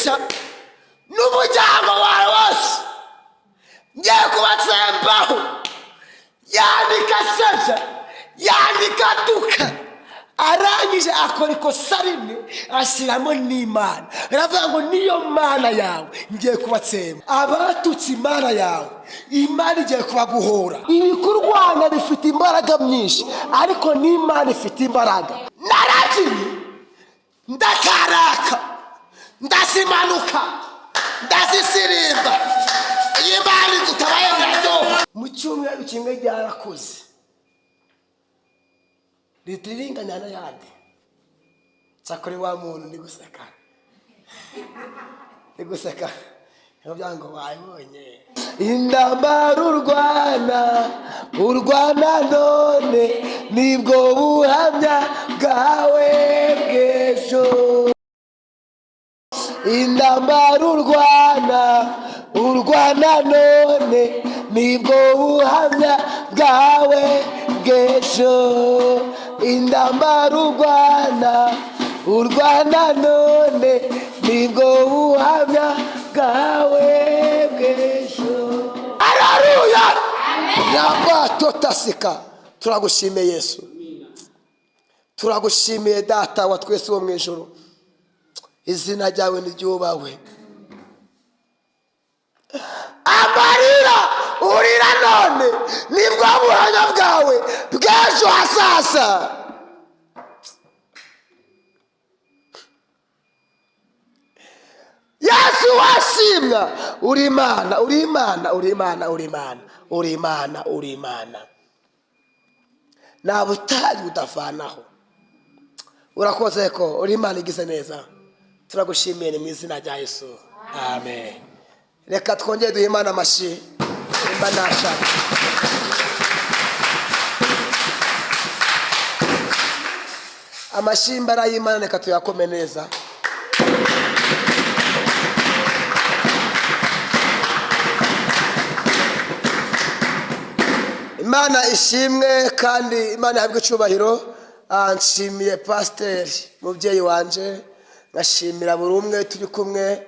Kwica n'umuryango wawe wose, ngiye kubatsembaho. Yandika asebya, yandika atuka, arangije akora ikosa rimwe, ashyiramo n'Imana. Aravuga ngo: "Niyo Mana yawe ngiye kubatsemba." Abatutse Imana yawe, Imana igiye kubaguhora. Ibikurwanya bifite imbaraga nyinshi, ariko n'Imana ifite imbaraga. Naragiye, ndakaraka, ndazimanuka, ndazisirimba. Iyi Mana igutabaye biraryoha. Mu cyumweru kimwe ryarakoze rihita riringana n'ayandi. Cyakora wa muntu ndi guseka, ndi guseka, niyo byango wabibonye. Intambara urwana, urwana none, nibwo buhamya bwawe bw'ejo. Intambara urwana, urwana none, nibwo buhamya bwawe bw'ejo. Intambara urwana, urwana none, nibwo buhamya bwawe bw'ejo. Haleluya! Rabatotasika. Turagushimiye Yesu, turagushimiye Data wa twese wo mu ijoro. Izina ryawe niryubahwe. Amarira urira none nibwo buhamya bwawe bw'ejo hazaza. Yesu washimwa, uri Imana, uri Imana, uri Imana, uri Imana, uri Imana, uri Imana. Nta butayu budavanaho. Urakoze ko uri Imana igize neza. Turagushimiye, ni mu izina rya Yesu, amen. Reka twongere duhe Imana amashyi nimba nashaka. Amashyi imbara y'Imana, reka tuyakome neza. Imana ishimwe kandi Imana ihabwe icyubahiro. Nshimiye pasiteri mubyeyi wanje, nkashimira buri umwe turi kumwe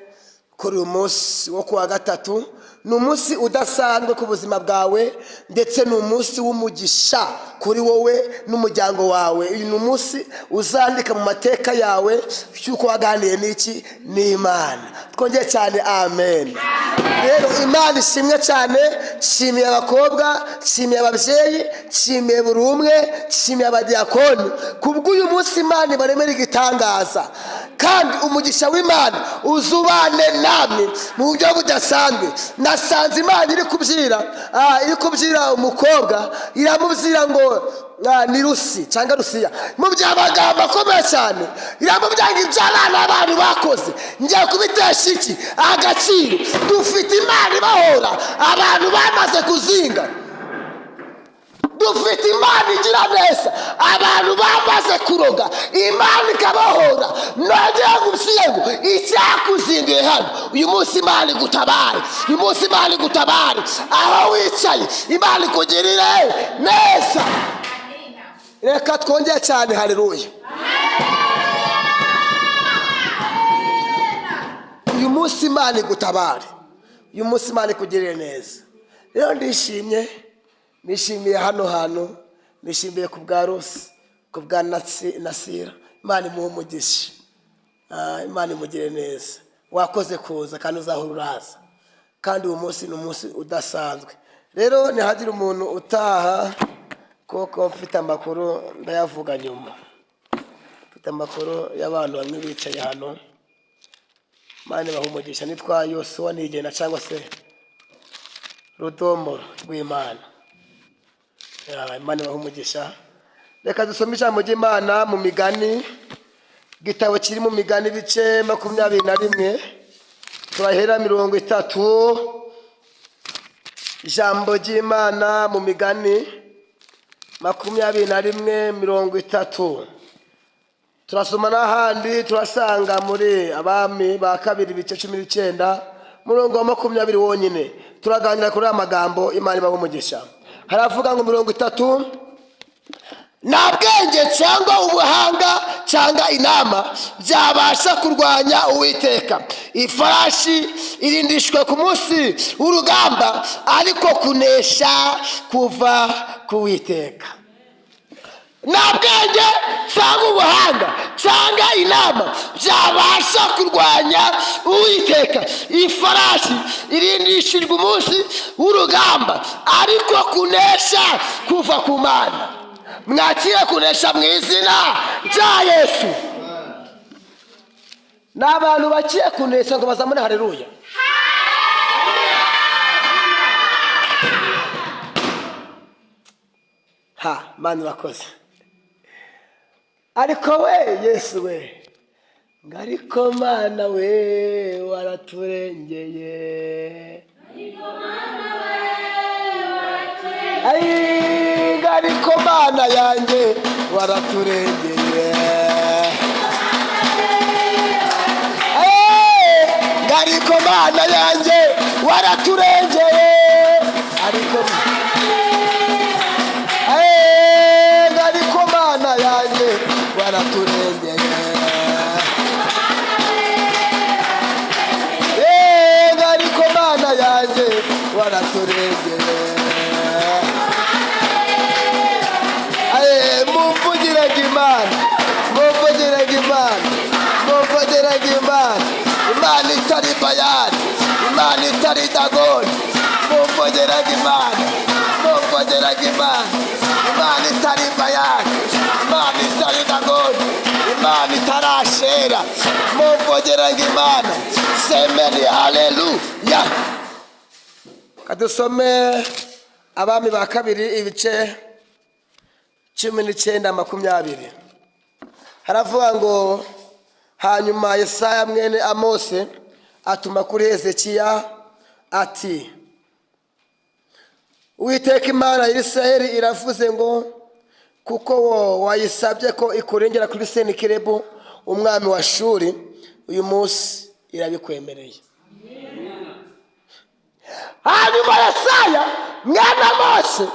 kuri uyu munsi wo kuwa gatatu. Ni umunsi udasanzwe ku buzima bwawe, ndetse ni umunsi w'umugisha kuri wowe n'umuryango wawe. Uyu ni umunsi uzandika mu mateka yawe cy'uko waganiye n'iki? N'Imana. Twongeye cyane amen. Rero Imana ishimwe cyane. Nshimiye abakobwa, nshimiye ababyeyi, nshimiye buri umwe, nshimiye abadiyakoni kubw'uyu munsi. Imana ibaremera igitangaza, kandi umugisha w'Imana uzubane namwe mu buryo budasanzwe. Nasanze Imana iri kubyira umukobwa, iramubwira ngo ni Rusi cyangwa Rusiya, mu by'amagambo akomeye cyane. Iramubwira ngo ibyo abana abantu bakoze ngiye kubitesha iki? Agaciro. Dufite Imana ibahora abantu bamaze kuzinga. Dufite Imana igira neza abantu bamaze kuroga, Imana ikabohora. Nongera ngusiye ngo icyakuzinduye hano uyu munsi, Imana igutabare. Uyu munsi Imana igutabare. Aho wicaye, Imana ikugirire neza. Reka twongere cyane haleluya. Uyu munsi Imana igutabare, uyu munsi Imana ikugirire neza. Rero ndishimye, nishimiye hano hantu, nishimiye ku bwa Rusi, ku bwa Nasira. Imana imuhe umugisha. Imana imugire neza. Wakoze kuza kandi uzahora uraza, kandi uyu munsi ni umunsi udasanzwe. Rero ntihagire umuntu utaha, kuko mfite amakuru, ndayavuga nyuma. Mfite amakuru y'abantu bamwe bicaye hano. Imana ibaha umugisha. Nitwa Yosuwa Nigena cyangwa se Rudomoro rw'Imana. Imana ibaha umugisha. Reka dusome ijambo ry'Imana mu Migani, igitabo kiri mu Migani, ibice 21, turahera 30. Ijambo ry'Imana mu Migani 21, 30. Turasoma n'ahandi, turasanga muri Abami ba Kabiri, ibice 19, murongo wa 20 wonyine. Turaganira kuri aya magambo. Imana ibaha umugisha. Haravuga ngo 30: "Nta bwenge cyangwa ubuhanga cyangwa inama byabasha kurwanya Uwiteka." Ifarashi irindishwa ku munsi w'urugamba, ariko kunesha kuva ku Witeka. Nta bwenge cyangwa ubuhanga cyangwa inama byabasha kurwanya Uwiteka. Ifarashi irindishijwe umunsi w'urugamba, ariko kunesha kuva ku Mana. Mwakire kunesha mu izina rya Yesu. Ni abantu bakiye kunesha ngo bazamune haleluya. Ha, Mana urakoze. Ariko we Yesu we, ngo ariko Mana we waraturengeye. Ai, ngo ariko Mana yanjye waraturengeye. Eh, ngo ariko Mana yanjye waraturengeye. Ariko Eh, ngo ariko Mana yanjye waraturengeye. Eh, ngo ariko Mana yanjye waraturengeye. Eh, mumvugirege Imana, mumvugirege Imana, mumvugirege Imana. Imana itari Bayani, Imana itari Dagoni. Mumvugirege Imana, mumvugirege Imana. Imana itari Bayani, Imana itari Dagoni, Imana itarashera. Mumvugirege Imana. Semeni haleluya. Kadusome Abami ba Kabiri ibice 19:20. Haravuga ngo: "Hanyuma Yesaya mwene Amose atuma kuri Hezekiya ati: 'Uwiteka Imana ya Isirayeli iravuze ngo kuko wo wayisabye ko ikurengera kuri Senikerebu umwami wa Shuri, uyu munsi irabikwemereye.'" Hanyuma Yesaya mwene Mose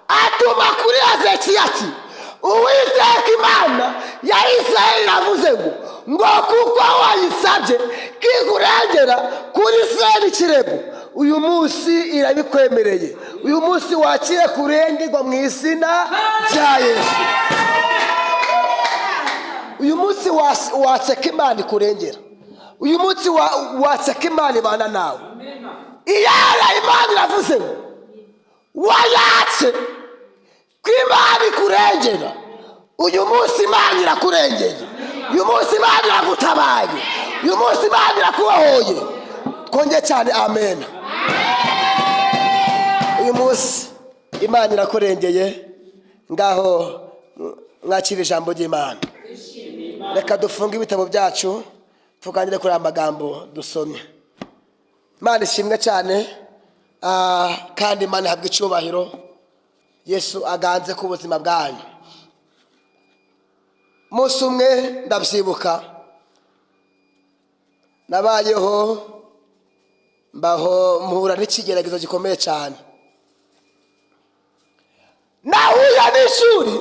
atuma kuri Hezekiya ati: "Uwiteka Imana ya Isirayeli iravuze ngo kuko wayisabye ko ikurengera kuri Senikerebu, uyu munsi irabikwemereye." Uyu munsi wakire kurengerwa mu izina rya Yesu. Uyu munsi watseka Imana ikurengera. Uyu munsi watseka Imana ibana nawe. Iyara Imana iravuze ngo wayatse ko Imana ikurengera, uyu munsi Imana irakurengeye, uyu munsi Imana iragutabaye, uyu munsi Imana irakubohoye. Twongeye cyane amen. Uyu munsi Imana irakurengeye. Ngaho mwakira ijambo ry'Imana. Reka dufunge ibitabo byacu, tuganire kuri aya magambo dusomye. Imana ishimwe cyane, kandi Imana ihabwe icyubahiro. Yesu aganze ku buzima bwanyu. Umunsi umwe ndabyibuka, nabayeho mbaho mpura n'ikigeragezo gikomeye cyane. Nahuye n'ishuri,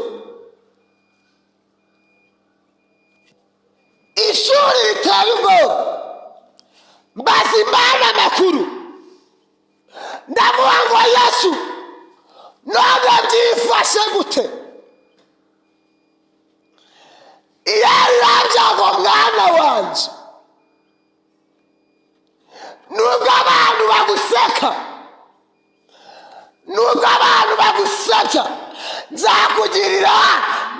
ishuri riteye ubwoba. Mbaza Imana amakuru, ndavuga ngo: "Yesu, none byifashe gute?" Iyo irambya ngo: "Mwana wanje, nubwo abantu baguseka, nubwo abantu bagusebya, nzakugirira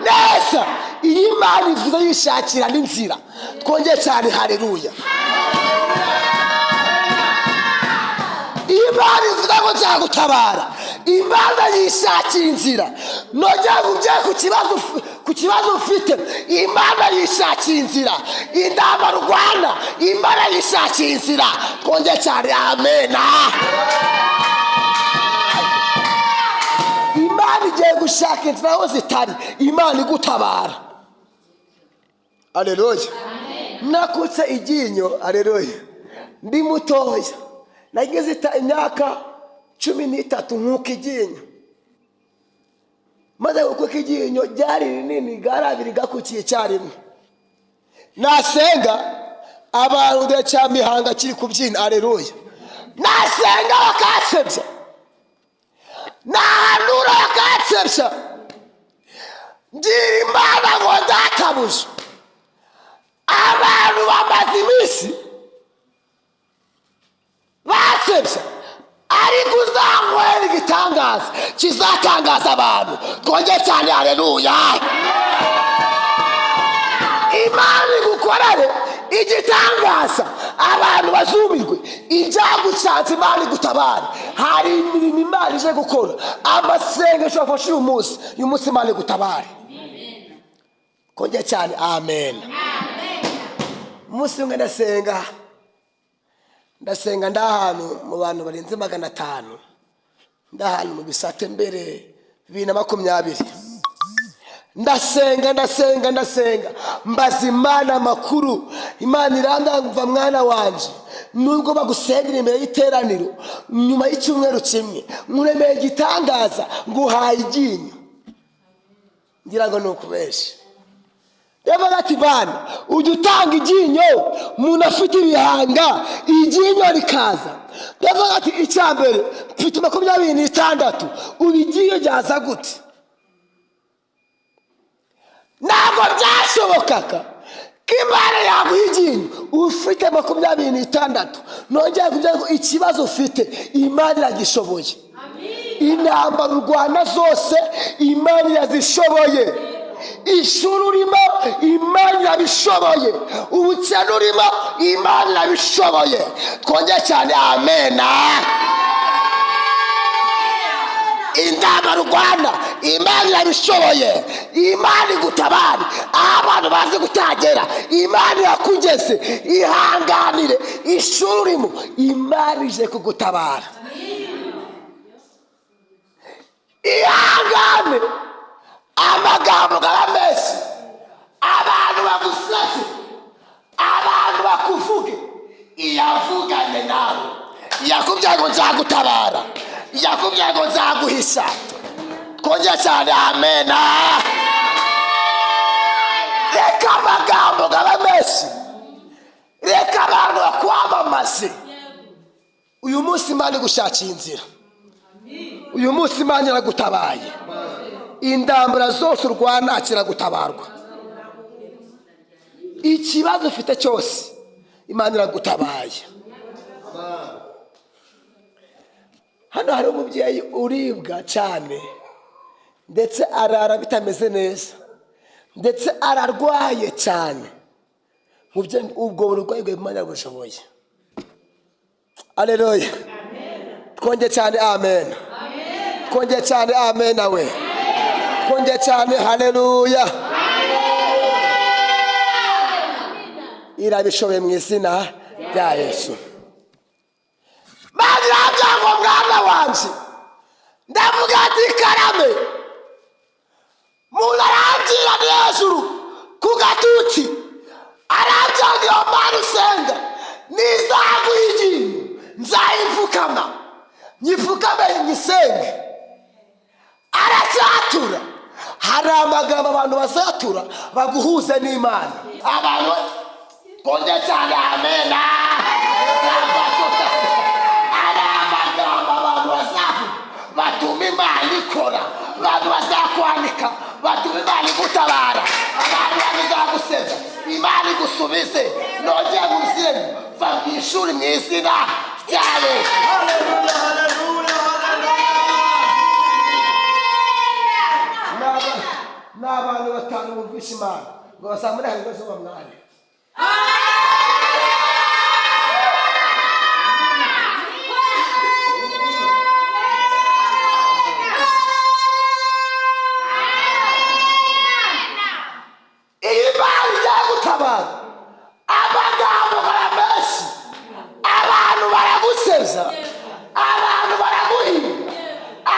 neza." Iyo Imana ivuze yishakira n'inzira. Twongeye cyane haleluya. Iyo Imana ivuze ngo nzagutabara, Imana yishakira inzira. Nongera ngo ujye ku kibazo ufite, Imana yishakira inzira. Indamba rwana, Imana yishakira inzira. Twongeye cyane amena. Imana igiye gushaka inzira aho zitari, Imana igutabara. Aleluya. Nakutse iryinyo, aleluya, ndi mutoya, nagize imyaka 13 nkuka iryinyo. Maze gukuka iryinyo ryari rinini, gari abiri gakukiye icyarimwe. Nasenga Abantu dore cya mihanga kiri kubyina, aleluya. Nasenga bakansebya, nahanura bakansebya, ngira Imana ngo ndakabuze. Abantu bamaze iminsi bansebya, ariko uzanywera igitangaza kizatangaza abantu. Twongere cyane, haleluya. Imana igukorere igitangaza, abantu bazumirwe. Ibyagucanze, Imana igutabare. Hari imirimo Imana ije gukora. Amasengesho afashe uyu munsi, uyu munsi Imana igutabare. Kongera cyane, amen. Umunsi umwe ndasenga ndi ahantu mu bantu barenze 500, ndi ahantu mu bisate mbere 2020. Ndasenga, ndasenga, ndasenga, mbaza Imana amakuru. Imana irandamva: "Mwana wanje, nubwo bagusengera imbere y'iteraniro, nyuma y'icyumweru kimwe nkuremeye igitangaza, nguhaye iryinyo." Ngira ngo ni ukubesha. Ndavuga ati: "Bana, ujya utanga iryinyo umuntu afite ibihanga, iryinyo rikaza?" Ndavuga ati: "Icya mbere, mfite 26, ubu iryinyo ryaza gute?" Ntabwo byashobokaga ko Imana yaguha iryinyo ufite 26. Nongera kugira ngo ikibazo ufite, Imana iragishoboye. Intambara urwana zose, Imana irazishoboye. Ishuri urimo, Imana irabishoboye. Ubukene urimo, Imana irabishoboye. Twongere cyane, amena. Intambara urwana, Imana irabishoboye. Imana igutabare. Aho abantu bazi kutagera, Imana irakugeze. Ihanganire ishuri urimo, Imana ije kugutabara. Ihangane, amagambo aba menshi, abantu bagusetse, abantu bakuvuge. Iyavuganye nawe, yakubwiye ngo nzagutabara, yakubwiye ngo nzaguhisha. Twongere cyane, amena. Reka amagambo aba menshi, reka abantu bakwamamaze. Uyu munsi Imana igushakiye inzira, uyu munsi Imana iragutabaye. Indambara zose urwana kiragutabarwa. Ikibazo ufite cyose, Imana iragutabaye. Hano hari umubyeyi uribwa cyane, ndetse arara bitameze neza, ndetse ararwaye cyane. Mubyeyi, ubwo burwayi bwawe Imana irabushoboye. Aleluya. Twongere cyane, amen. Twongere cyane, amen. Nawe twongere cyane, haleluya. Irabishoboye mu izina rya Yesu. Mana irambwira ngo: "Mwana wanje." Ndavuga ati: "Karame." Muntu arambwira ni hejuru ku gatuti, arambwira ngo: "Iyo Mana usenga nizaguha iryinyo, nzayipfukama, nyipfukame nyisenge." Aracyatura. Hari amagambo abantu bazatura baguhuze n'Imana. Abantu twongere cyane, amena. Hari amagambo abantu bazavuga batuma Imana ikora, abantu bazakwandika batuma Imana igutabara, abantu bazagusebya, Imana igusubize. Nongeye gusenya, va mu ishuri mu izina rya Yesu. Hallelujah, hallelujah, hallelujah. Ni abantu batanu bumvisha Imana ngo bazamure hari ibibazo bamware. Iyi Mana igiye gutabara. Amagambo bara menshi, abantu baragusebya, abantu baraguhiga,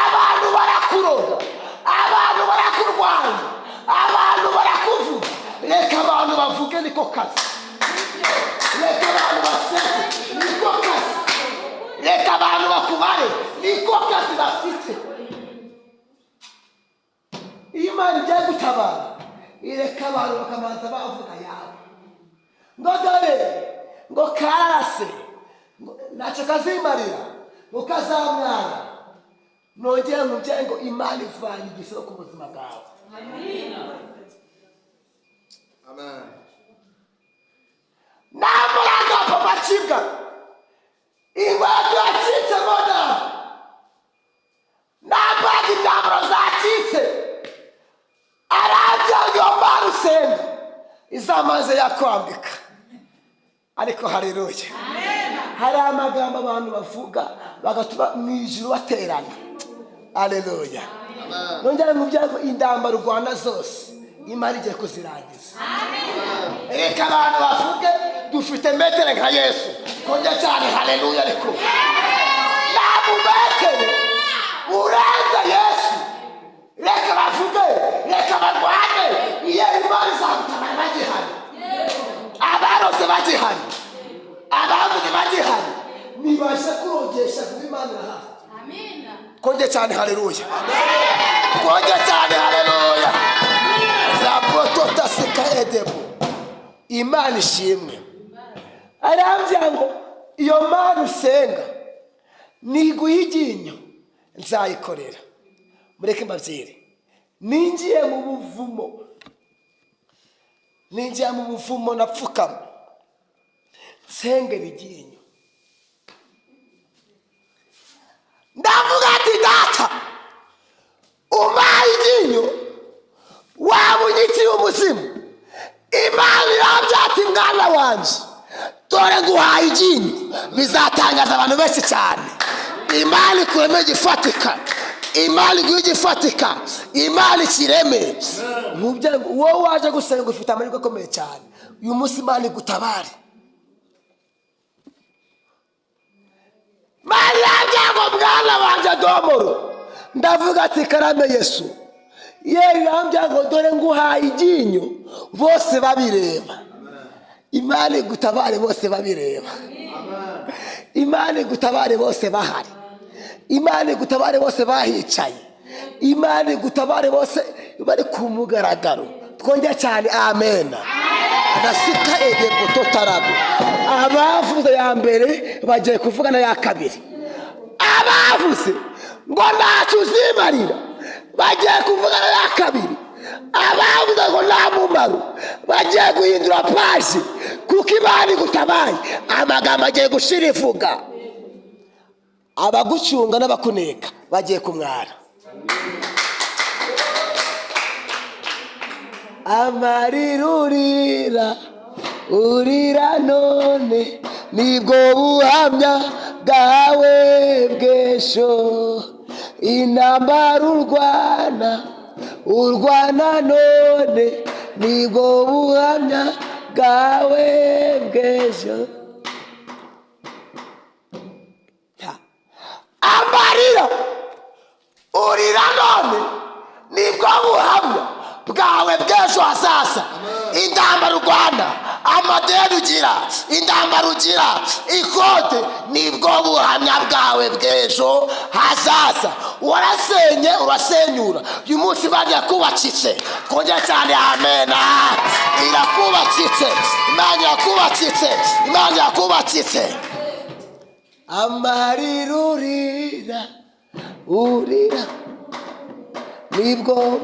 abantu barakuroga, abantu barakurwanya, abantu barakuvuga. Reka abantu bavuge, niko kazi. Reka abantu baseke, niko kazi. Reka abantu bakubare, niko kazi bafite. Iyo Imana igiye gutabara, ireka abantu bakabanza bavuga yawe ngo dore. Ngo kararase, ngo ntacyo kazimarira, ngo kazamwara. Nongere nkubwire ngo Imana ivanye igisebo ku buzima bwawe. Amen. Namuranga papa kibwa, inkweto yacitse mbona nambaga, imyambaro zacitse. Arambwira ngo iyo Mana usenga izamaze yakwambika. Ariko haleluya, hari amagambo abantu bavuga bagatuma mu ijuru baterana. Aleluya. Nongera nkubwire ngo intambara urwana zose, Imana igiye kuzirangiza. Reka abantu bavuge, dufite maître nka Yesu. Kongera cyane haleluya. Ariko nta mumaître urenze Yesu. Reka bavuge, reka barwane, iyo Imana izagutabara bagihari, abarose bagihari, abavuze bagihari. Nibashe kurogesha kuba Imana irahari. Kongera cyane haleluya, kongera cyane haleluya. Rapototasika edebu. Imana ishimwe. Arambwira ngo iyo Mana usenga niguha iryinyo, nzayikorera. Mureke mbabyire, ninjiye mu buvumo, ninjiye mu buvumo, napfukama nsengera iryinyo. Ndavuga ati: "Data, umpaye iryinyo waba unyiciye umuzimu." Imana irambwira ati: "Mwana wanjye, dore nguhaye iryinyo, bizatangaza abantu benshi cyane." Imana ikuremo igifatika, Imana iguha igifatika, Imana ikireme. Nkubwire ngo wowe waje gusenga ufite amahirwe akomeye cyane. Uyu munsi Imana igutabare. Imana irambwira ngo: "Mwana wanjye domoro." Ndavuga ati: "Karame Yesu." Yewe, irambwira ngo: "Dore nguhaye iryinyo bose babireba." Imana igutabare bose babireba, Imana igutabare bose bahari, Imana igutabare bose bahicaye, Imana igutabare bose bari ku mugaragaro. Twongere cyane amen. Rasika edeboto tarabu. Abavuze ya mbere bagiye kuvuga na ya kabiri. Abavuze ngo ntacyo uzimarira bagiye kuvuga na ya kabiri. Abavuze ngo nta mumaro bagiye guhindura page, kuko Imana igutabaye. Amagambo agiye gushira ivuga. Abagucunga n'abakuneka bagiye kumwara. Amarira urira, urira none, nibwo buhamya bwawe bw'ejo. Intambara urwana, urwana none, nibwo buhamya bwawe bw'ejo. Amarira urira none nibwo buhamya bwawe bw'ejo hazaza. Intambara urwana, amadeni ugira, intambara ugira, ikote, nibwo buhamya bwawe bw'ejo hazaza. Warasenye, urasenyura, uyu munsi Imana irakubakitse. Twongere cyane amena. Irakubakitse, Imana irakubakitse, Imana irakubakitse. Amarira urira, urira, nibwo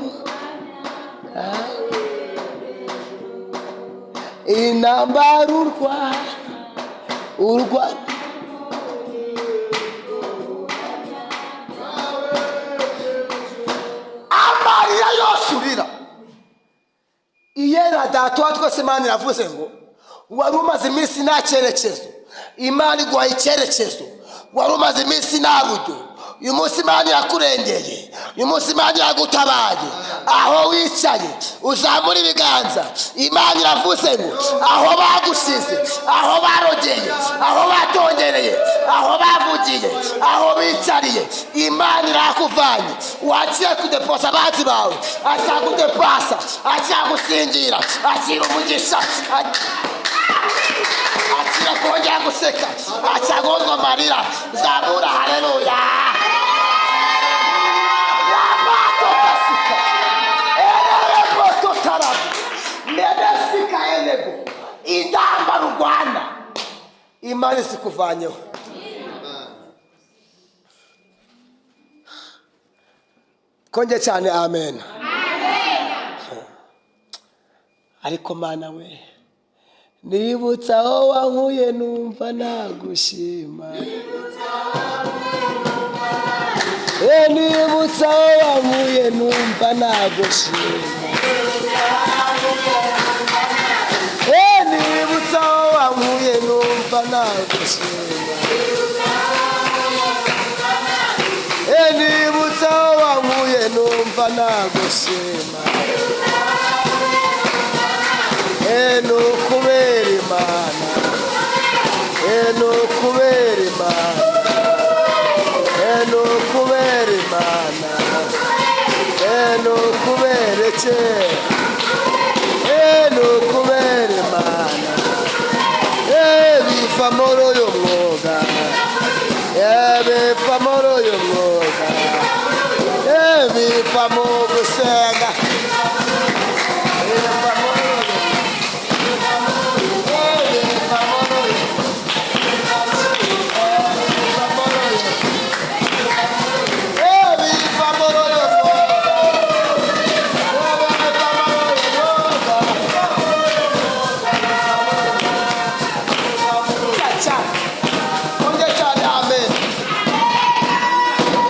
intambara urwa urwa. Amarira yose urira, iyera Data wa twese. Imana iravuze ngo wari umaze iminsi nta cyerekezo, Imana iguha icyerekezo. Wari umaze iminsi nta buryo, uyu munsi Imana irakurengeye, uyu munsi Imana iragutabaye. Aho wicaye uzamura ibiganza. Imana iravuze ngo aho bagusize, aho barogeye, aho batongereye, aho bavugiye, aho bicariye, Imana irakuvanye. Wagiye kudeposa abanzi bawe, azagudepasa, azagusingira. Akira umugisha, akira kongera guseka, akagozwa amarira. Zamura haleluya. Rabato kasika erereboto tarabu nebesika elebo. Intambara urwana Imana isikuvanyeho. Konge cyane amen. Ariko Mana we, nibutsa aho wankuye numva nagushima. Nibutsa aho wankuye numva nagushima. Nibutsa aho wankuye numva nagushima. Nibutsa aho wankuye numva nagushima. Nukubera Imana, nukubera Imana, nukubera Imana, nukubera iki, nukubera Imana. Biva muri uyu mwuga, biva muri uyu mwuga, biva mu gusenga. Biva muri uyu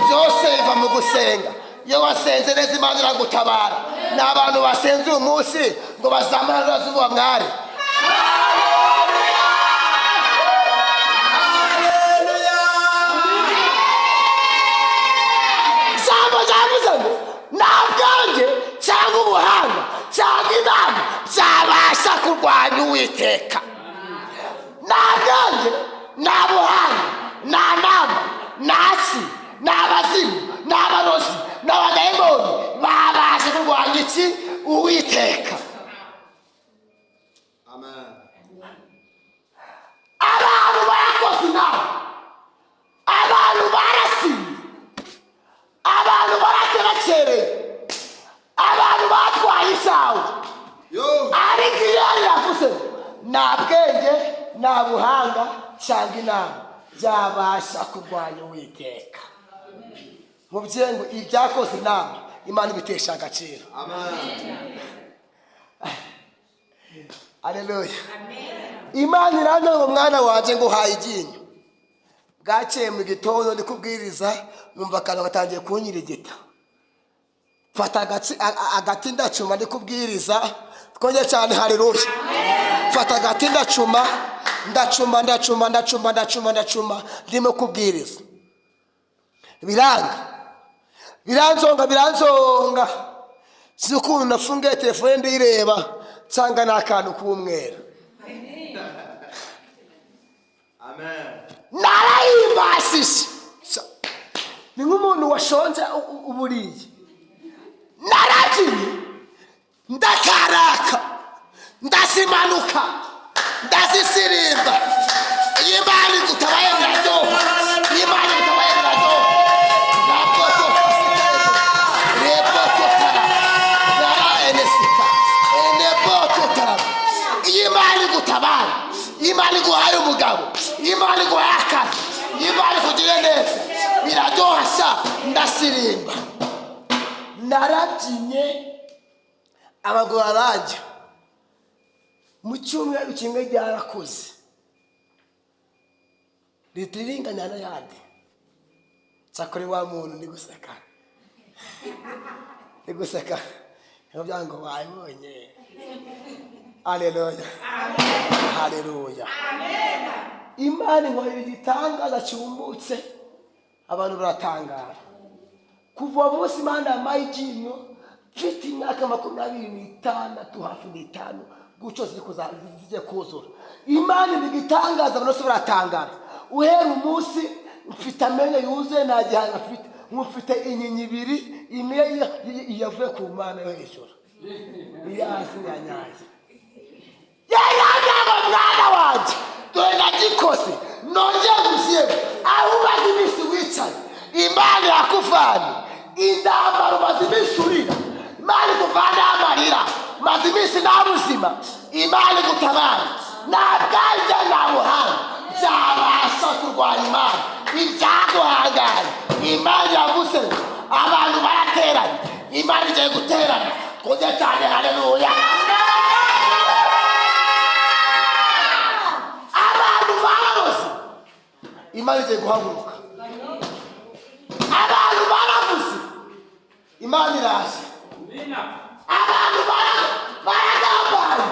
Byose biva mu gusenga. Iyo wasenze neza Imana iragutabara. Ni abantu basenze uyu munsi ngo bazamure zuba mwari. Ijambo ryavuze ngo nta bwenge cyangwa ubuhanga cyangwa inama byabasha kurwanya Uwiteka. Nta bwenge, nta buhanga, nta nama, nta si, nta bazimu, nta barozi, nta badayimoni babasha kurwanya iki? Uwiteka. Amen. Abantu barakoze inama, abantu barasinye, abantu baraterekereye, abantu batwaye isawa. Yo. Ariko iyo yavuze nta bwenge, nta buhanga cyangwa inama byabasha kurwanya Uwiteka. Mubyeyi ngo ibyakoze inama Imana ibitesha agaciro. Amen. Haleluya. Imana irambwira ngo mwana wanjye nguhaye iryinyo. Bwakeye mu gitondo ndi kubwiriza numva akantu gatangiye kunyirigita. Mfata agati ndacuma ndi kubwiriza. Twongere cyane haleluya. Mfata agati ndacuma, ndacuma, ndacuma, ndacuma, ndacuma, ndacuma ndimo kubwiriza. Biranga. Biranzonga, biranzonga. Si ukuntu nafunguye telefone ndiyireba nsanga ni akantu k'umweru. Amen. Narayimbashije. Ni nk'umuntu washonje uburiye. Narabyinnye, ndakaraka, ndazimanuka, ndazisirimba. Iyo Imana igutabaye biraryoha. Iyo Imana igutabaye biraryoha. Rapoto repoto tara yara enesika eneboto tara. Iyo Imana igutabara, iyo Imana iguhaye umugabo, iyo Imana iguhaye akazi, iyo Imana ikugiriye neza, biraryoha sha. Ndasirimba, narabyinnye amaguru arajya. Mu cyumweru kimwe ryarakuze ritiringanya n'ayandi. Cyakora wa muntu ndi guseka, ndi guseka niyo byango wabibonye. Haleluya, haleluya. Imana inkorera igitangaza cyumbutse, abantu baratangara. Kuva uwo munsi Imana yampaye iryinyo, mfite imyaka 26 hafi n'itanu gutyo zigiye kuzura. Imana iba igitangaza, abantu bose baratangara. Uhera umunsi mfite amenyo yuzuye, nta gihanga mfite, mfite inyinya ibiri, imwe yavuye ku Mana yo hejuru, iya hasi nyanyaye. Yarambwira ngo mwana wanjye dore nagikoze, nongeye gushyira aho umaze iminsi wicaye. Imana irakuvana intambara umaze iminsi urira, Imana ikuvana amarira umaze iminsi nta buzima, Imana igutabara. Nta bwenge, nta buhanga Byabasha kurwanya Imana? Ibyaguhanganye, Imana yavuze ngo abantu barateranye, Imana igiye guterana. Twongere cyane haleluya. Abantu bararoze, Imana igiye guhaguruka. Abantu baravuze, Imana iraje. Abantu baragambanye,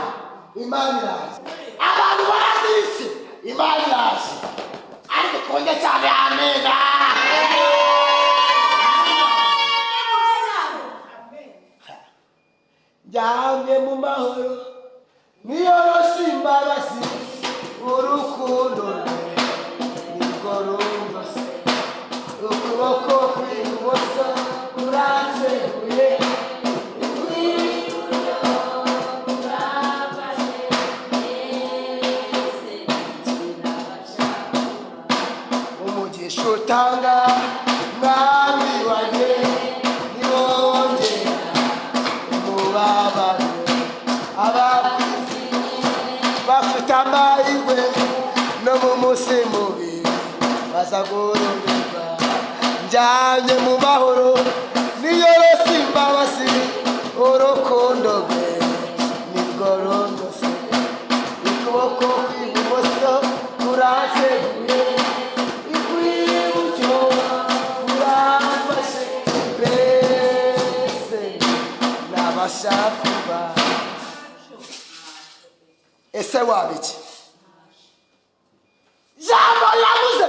Imana iraje. Abantu baraziritse, Imana iraje. Ariko twongere cyane amena. Njyamye mu mahoro, niyoroshe imbabazi, urukundo rwe nirwo rungose, ukuboko kw'ibumoso kuranseguye. Umugisha utanga, mwami wanjye, niwongera umubabaro. Abakwisi bafite amahirwe, no mu munsi mubi bazagororerwa. Njyanye mu mahoro, niyorose imbabazi, urukundo rwe nirwo rungose, ukuboko kw'ibumoso kuranseguye, ikw'iburyo kuramfashe, mbese nabasha kuba. Ese waba iki? Jambo yavuze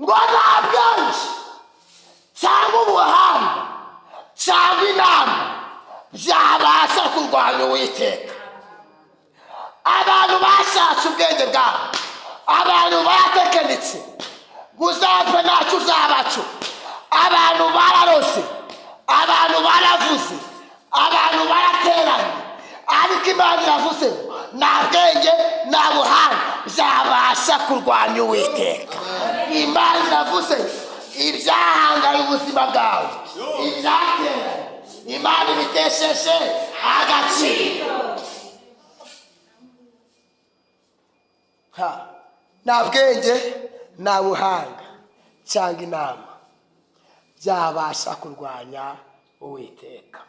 ngo nta bwenge cyangwa ubuhanga cyangwa inama byabasha kurwanya Uwiteka. Abantu bashatse ubwenge bwabo, abantu baratekenitse, uzapfa ntacyo uzabaco. Abantu bararose, abantu baravuze, abantu barateranye, ariko Imana iravuze ngo nta bwenge, nta buhanga byabasha kurwanya Uwiteka. Imana iravuze ngo ibyahangaye ubuzima bwawe, ibyateranye, Imana ibitesheje agaciro. Ha, nta bwenge, nta buhanga cyangwa inama byabasha kurwanya Uwiteka.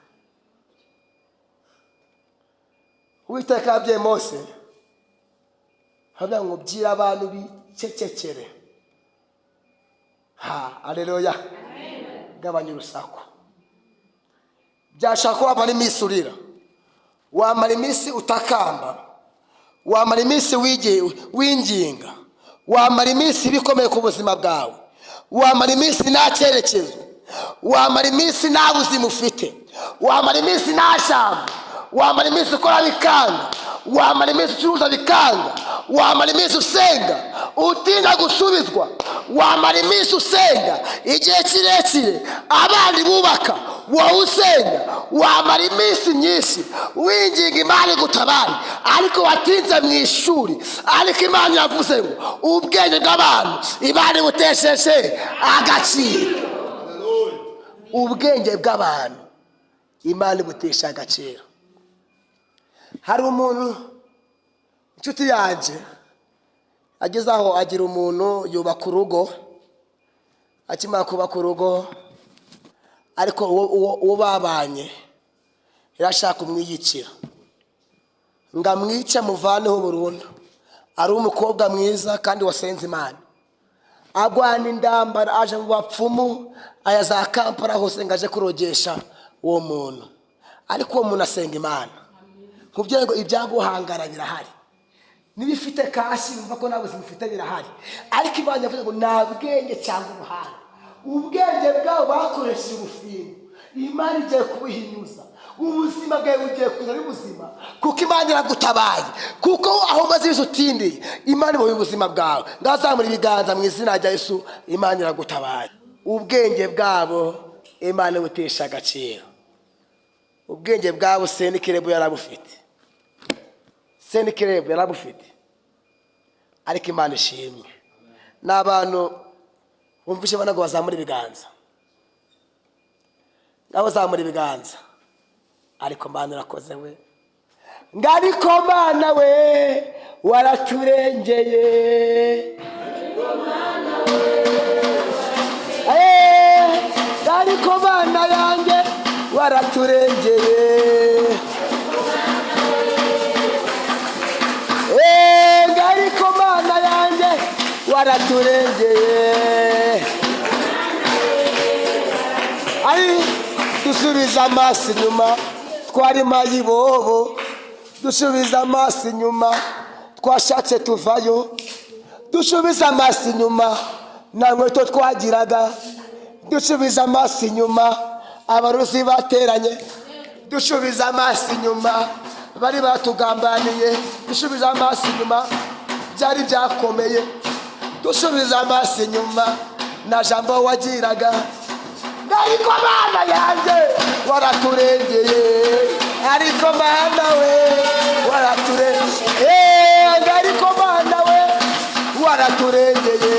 Uwiteka yabwiye Mose, aravuga ngo byira abantu bicecekere. Ha, aleluya. Gabanya urusaku. Byashaka ko wamara iminsi urira, wamara iminsi utakamba, wamara iminsi winginga, wamara iminsi ibikomeye ku buzima bwawe, wamara iminsi nta cyerekezo, wamara iminsi nta buzima ufite, wamara iminsi nta shyamba, wamara iminsi ukora bikanga, wamara iminsi ucuruza bikanga, wamara iminsi usenga utinda gusubizwa, wamara iminsi usenga igihe kirekire abandi bubaka wowe usenga, wamara iminsi myinshi winginga Imana igutabare ariko watinze mu ishuri. Ariko Imana yavuze ngo ubwenge bw'abantu Imana ibutesheje agaciro. Ubwenge bw'abantu Imana ibutesha agaciro. Hari umuntu, inshuti yanjye, ageze aho agira umuntu yubaka urugo. Akimara kubaka urugo, ariko uwo babanye yarashaka kumwiyicira ngo amwice amuvaneho burundu. Ari umukobwa mwiza kandi wasenze Imana, agwana indambara, aje mu bapfumu, aya za Kampala hose ngo aje kurogesha uwo muntu. Ariko uwo muntu asenga Imana. Nkubwire ngo ibyaguhangara birahari, niba ifite cash wumva ko nta buzima ufite birahari, ariko Imana yavuze ngo nta bwenge cyangwa ubuhanga. Ubwenge bwabo bakoresheje ubufingo, Imana igiye kubuhinyuza. Ubuzima bwawe bugiye kuza ari buzima, kuko Imana iragutabaye, kuko aho umaze iminsi utindiye, Imana ibohoye ubuzima bwawe. Ngazamura ibiganza mu izina rya Yesu, Imana iragutabaye. Ubwenge bwabo Imana ibutesha agaciro. Ubwenge bwabo Senikerebu yarabufite, Senikerebu yarabufite, ariko Imana ishimwe. Ni abantu bumvishe bana ngo bazamure ibiganza, nabo zamura ibiganza, ariko Imana irakoze we. Ngo ariko Mana we, waraturengeye. Ariko Mana yanjye, waraturengeye. Ariko Mana yanjye, waraturengeye. Ari dusubiza amaso inyuma, twari mayibobo. Dusubiza amaso inyuma, twashatse tuvayo. Dusubiza amaso inyuma, nta nkweto twagiraga. Dusubiza amaso inyuma, abarozi bateranye. Dusubiza amaso inyuma, bari batugambaniye. Dusubiza amaso inyuma, byari byakomeye. Dusubiza amaso inyuma, nta jambo wagiraga. Ariko Mana yanjye, waraturengeye. Ariko Mana we, waraturengeye. Ariko Mana we, waraturengeye.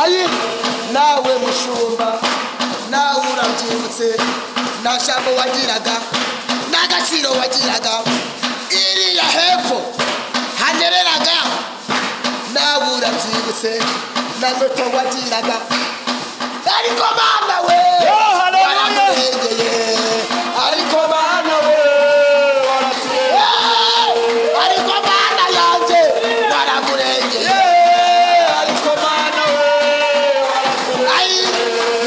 Ayi nawe mushumba, nawe urabyibutse, nta jambo wagiraga, nta gaciro wagiraga. Iriya hepfo hanyereraga, nawe urabyibutse, nta nkweto wagiraga. Ariko Mana we, waraturengeye. Ariko Mana we, ariko Mana yanjye, warakurengeye. Ariko Mana we, Ayi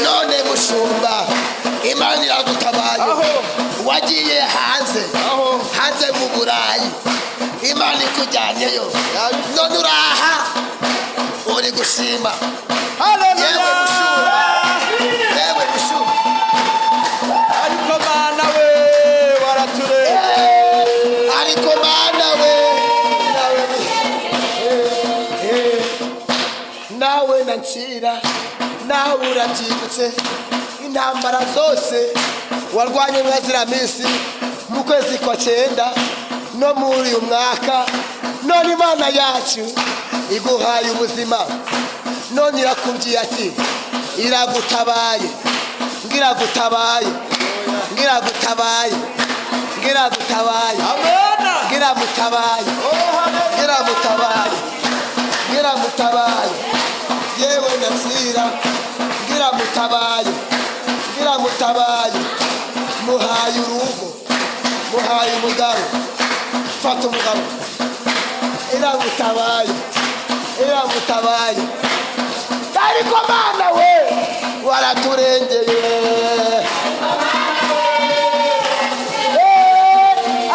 none mushumba, Imana iragutabaye. Aho. Wagiye hanze, Aho. hanze mu Burayi, Imana ikujyanyeyo, none uraha uri gushima. Yewe mushumba, yewe mushumba. Ariko Mana we, waraturengeye. Ariko Mana we, nawe, nawe nansira, nawe urabyibutse, intambara zose warwanye muri ziriya minsi, mu kwezi kwa cyenda no muri uyu mwaka. None Imana yacu iguhaye ubuzima, none irakubwiye ati iragutabaye. Ngiragutabaye, ngiragutabaye, ngiragutabaye. Amena. Ngiramutabaye, ngiramutabaye, ngiramutabaye. Yewe ndatsira, ngiramutabaye, ngiramutabaye. Muhaye urugo, muhaye umugabo. Fata umugabo. Iramutabaye, iramutabaye. Ariko Mana we, waraturengeye.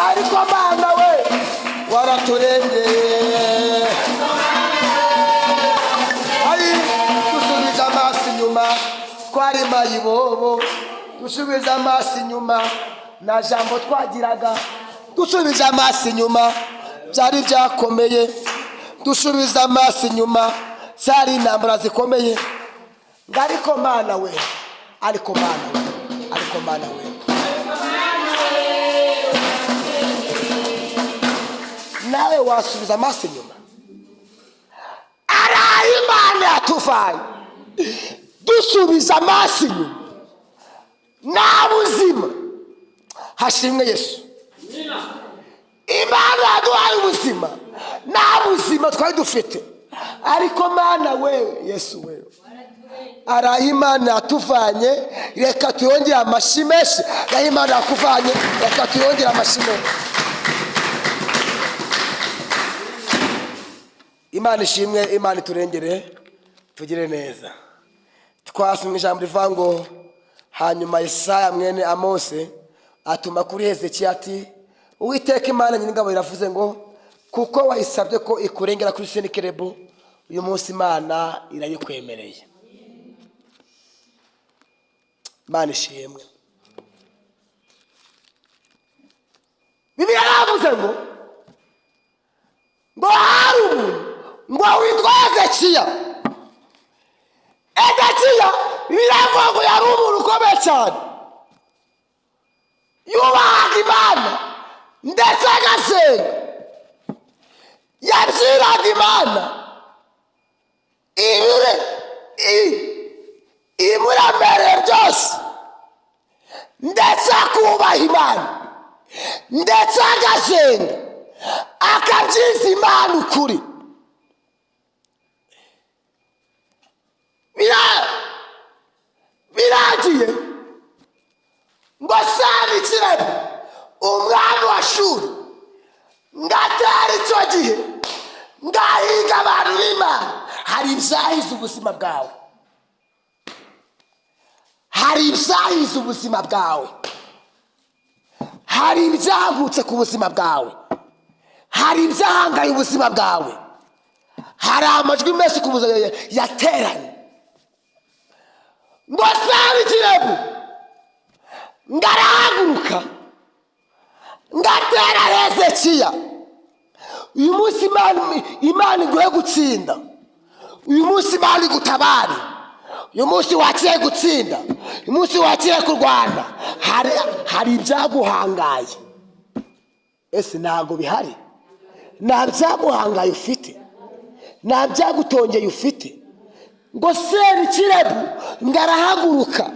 Ariko Mana we, waraturengeye. Ari dusubiza amaso inyuma, twari mayibobo. Dusubiza amaso inyuma, nta jambo twagiraga. Dusubiza amaso inyuma, byari byakomeye. Dusubiza amaso inyuma, zari intambara zikomeye. Ngo ariko Mana we, ariko Mana we, ariko Mana we. Nawe wasubiza amaso inyuma, araho Imana yatuvanye. Dusubiza amaso inyuma, nta buzima. Hashimwe Yesu. Imana yaduhaye ubuzima, nta buzima twari dufite. Ariko Mana we, Yesu we, araho Imana yatuvanye. Reka tuyongere amashyi menshi. Araho Imana yakuvanye, reka tuyongere amashyi menshi. Imana ishimwe, Imana iturengere, tugire neza. Twasomye ijambo rivuga ngo hanyuma Yesaya mwene Amose atuma kuri Hezekiya ati: "Uwiteka Imana Nyiringabo iravuze ngo kuko wayisabye ko ikurengera kuri Senikerebu, uyu munsi Imana irayikwemereye." Imana ishimwe. Bibiliya yaravuze ngo hari umuntu ngo witwa Hezekiya. Hezekiya, Bibiliya iravuga ngo yari umuntu ukomeye cyane, yubahaga Imana ndetse agasenga. Yabyiraga Imana imuremereye byose, ndetse akubaha Imana. Ndetse agasenga, akabyiza Imana ukuri. Biragiye ngo Sanikirebe, umwami wa Shuri, ngatera icyo gihe ngahiga abantu b'Imana. Hari ibyahize ubuzima bwawe, hari ibyahize ubuzima bwawe, hari ibyagutse ku buzima bwawe, hari ibyahangaye ubuzima bwawe, hari amajwi menshi ku buzima yateranye. Ngo Sanikirebe ngarahaguruka ngatera Hezekiya. Uyu munsi Imana iguhe gutsinda, uyu munsi Imana igutabare, uyu munsi wakire gutsinda, uyu munsi wakire kurwana. Hari ibyaguhangaye, ese ntabwo bihari? Nta byaguhangaye ufite, nta byagutongeye ufite. Ngo Senikerebu ngarahaguruka.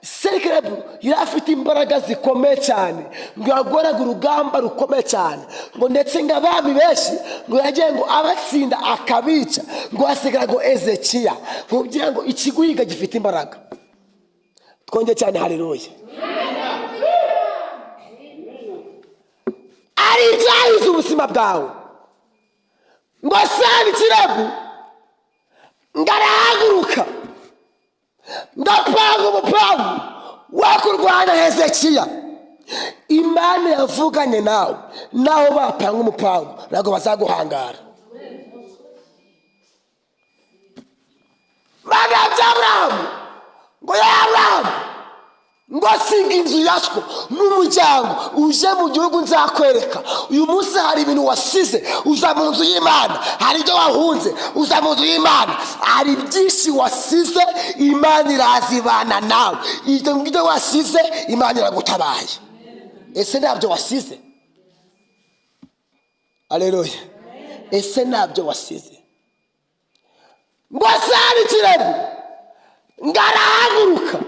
Senikerebu yari afite imbaraga zikomeye cyane, ngo yagoraga urugamba rukomeye cyane, ngo ndetse ngo abami benshi ngo yagiye ngo abatsinda akabica, ngo hasigara ngo Ezekiya. Nkubwira ngo ikiguhiga gifite imbaraga. Twongeye cyane haleluya. Ari ibyahize ubuzima bwawe. Ngo Senikerebu ngarahaguruka ndapanga umupangu wo kurwanya Hezekiya. Imana yavuganye nawe, naho bapanga umupangu ntabwo bazaguhangara. Imana ya Aburahamu ngo ya Aburahamu ngo siga inzu yaswo n'umuryango uje mu gihugu nzakwereka. Uyu munsi hari ibintu wasize uza mu nzu y'Imana, hari ibyo wahunze uza mu nzu y'Imana, hari byinshi wasize Imana irazibana nawe. Ibyo ngibyo wasize Imana iragutabaye. Ese ntabyo wasize? Haleluya. Ese ntabyo wasize? Ngo Sanikirebe ngarahaguruka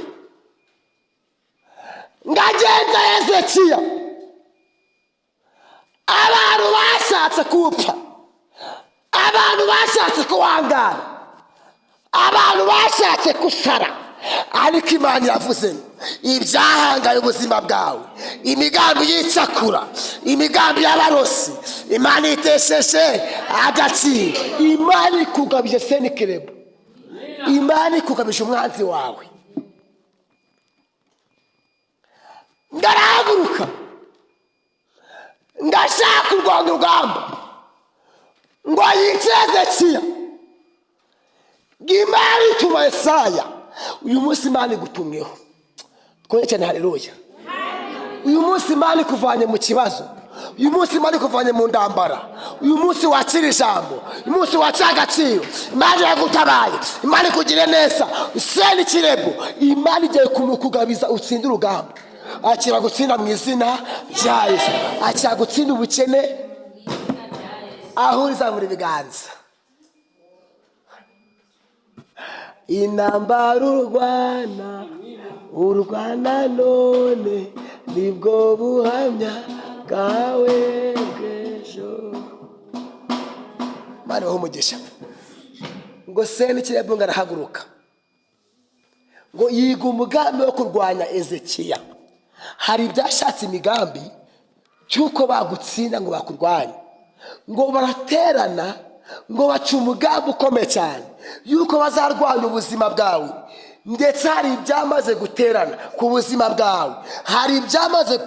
ngagenza Hezekiya. Abantu bashatse kupfa, abantu bashatse kuwangara, abantu bashatse gusara, ariko Imana yavuze ibyahangaye ubuzima bwawe, imigambi y'icakura, imigambi y'abarosi, Imana itesheshe agaciro. Imana ikugabije Senikerebu, Imana ikugabije umwanzi wawe. Ndarahaguruka ndashaka kurwanya urugamba ngo yice Hezekiya. Imana ituma Yesaya. Uyu munsi Imana igutumweho. Twongere cyane haleluya. Uyu munsi Imana ikuvanye mu kibazo, uyu munsi Imana ikuvanye mu ndambara, uyu munsi wakira ijambo, uyu munsi wakira agaciro. Imana iragutabaye, Imana ikugire neza. Senikerebu Imana igiye kumukugabiza utsinde urugamba. Akira gutsinda mu izina rya Yesu, akira gutsinda ubukene aho uzamura ibiganza. Intambara urwana, urwana none nibwo buhamya bwawe bw'ejo. Imana ibahe umugisha. Ngo Senikerebu ngarahaguruka ngo yiga umugambi wo kurwanya Ezekiya. Hari ibyashatse imigambi cy'uko bagutsinda ngo bakurwanye, ngo baraterana ngo baca umugambi ukomeye cyane yuko bazarwanya ubuzima bwawe. Ndetse hari ibyamaze guterana ku buzima bwawe, hari ibyamaze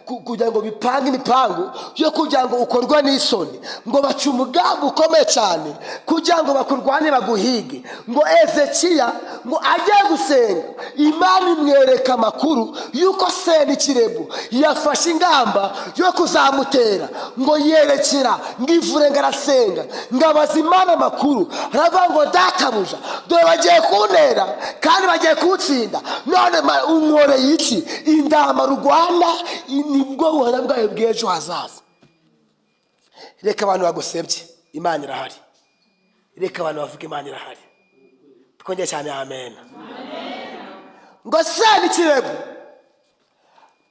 kugira ngo bipange imipango yo kugira ngo ukorwe n'isoni, ngo baca umugambi ukomeye cyane kugira ngo bakurwanye baguhige. Ngo Ezekiya ngo ajye gusenga, Imana imwereka amakuru yuko Senikerebu yafashe ingamba yo kuzamutera, ngo yerekera ngo ivure ngo arasenga, ngo abaza Imana amakuru, aravuga ngo databuja dore bagiye kuntera kandi bagiye kuwutsinda, none unkoreye iki? Indama rugwana nibwo buhamya bwawe bw'ejo hazaza. Reka abantu bagusebye, Imana irahari. Reka abantu bavuge Imana irahari. Twongere cyane amen. Ngo Senikerebu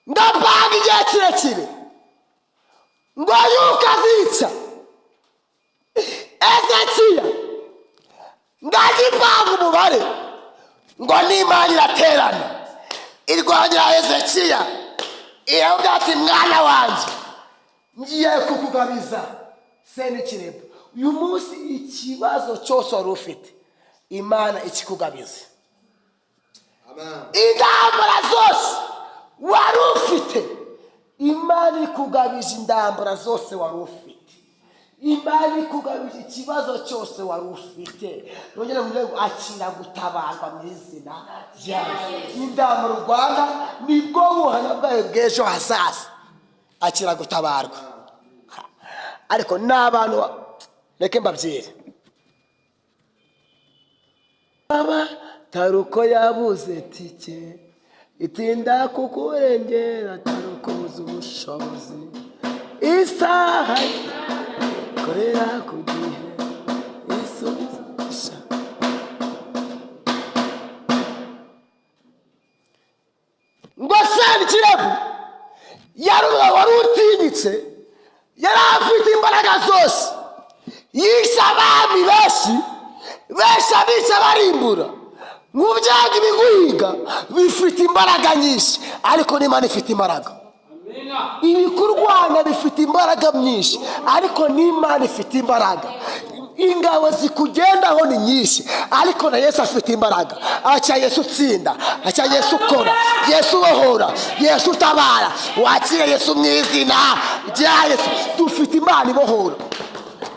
Ndapanga igihe kirekire ngo yuko azica Ezekiya, ngagipanga umubare ngo n'Imana iraterana irwanira Hezekiya, iravuga ati: "Mwana wanjye, ngiye kukugabiza Senakeribu." Uyu munsi ikibazo cyose wari ufite, Imana ikikugabiza. Intambara zose wari ufite, Imana ikugabije. Intambara zose wari ufite, Imana ikugabije. Ikibazo cyose wari ufite, nongere mu rwego, akira gutabarwa mu izina ryawe. Intambara u Rwanda nibwo buhamya bwawe bw'ejo hazaza. Akira gutabarwa. Ariko n'abantu, reke mbabyire, aba taruko yabuze tike itinda kukurengera, taruko buze ubushobozi, isaha korera ku gihe isubiza. Ngo Senakeribu yari umugabo wari utinyitse, yari afite imbaraga zose, yishe abami benshi benshi, abica barimbura. Mu byago ibiguhiga bifite imbaraga nyinshi, ariko n'Imana ifite imbaraga. Ibikurwanya bifite imbaraga nyinshi, ariko n'Imana ifite imbaraga. Ingabo zikugendaho ni nyinshi, ariko na Yesu afite imbaraga. Aca Yesu utsinda, aca Yesu ukora, Yesu ubohora, Yesu utabara. Wakire Yesu mu izina rya Yesu. Dufite Imana ibohora,